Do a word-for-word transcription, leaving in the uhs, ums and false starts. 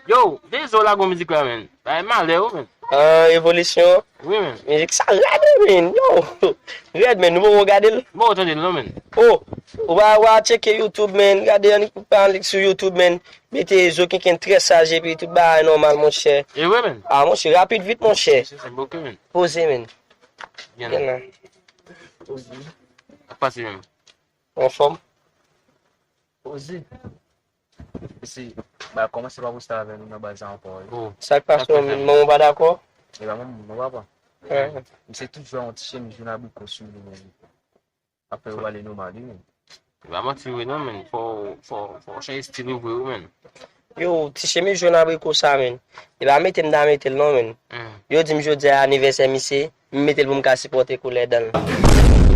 Yo, Dezo lage yon mizik la, menn. Bay malè, wi, menn. Ah, Evolisyon. Wi, menn. Mizik sa rèd, wi, menn. Yo, rèd, menn. Nou poko gade l. Bon, ou tande l, non, menn. Oh, ou va, ou va tcheke YouTube, menn. Gade, annik, annik sou YouTube, menn. Mete Zo Kenken trè saj epi tout bagay nòmal, monchè. E vre, menn. Ah, monchè, rapid vit, monchè. Se, se bouke, menn. Poze, menn. Gen la. Ak pase, menn. Anfòm. Poze. Si, ba, kòmanse pa poste avè nou nan baz la ankò, wi. Oh. Sa k pase, manman w pa dakò? E ba, manman, non, papa. Misye toujou yon ti chemiz jòn abrikò sou li, men. Ap fè yo pale nòmal, wi, men. E ba manti, wi, non, men. Fò, fò, fò w chanje estil ou vre, wi, men. Yo, ti chemiz jòn abrikò sa, men. E ba mete m ta mete l, non, men. Yo di m jodi a anivèsè misye, m mete l pou m ka sipòte koulè dan l.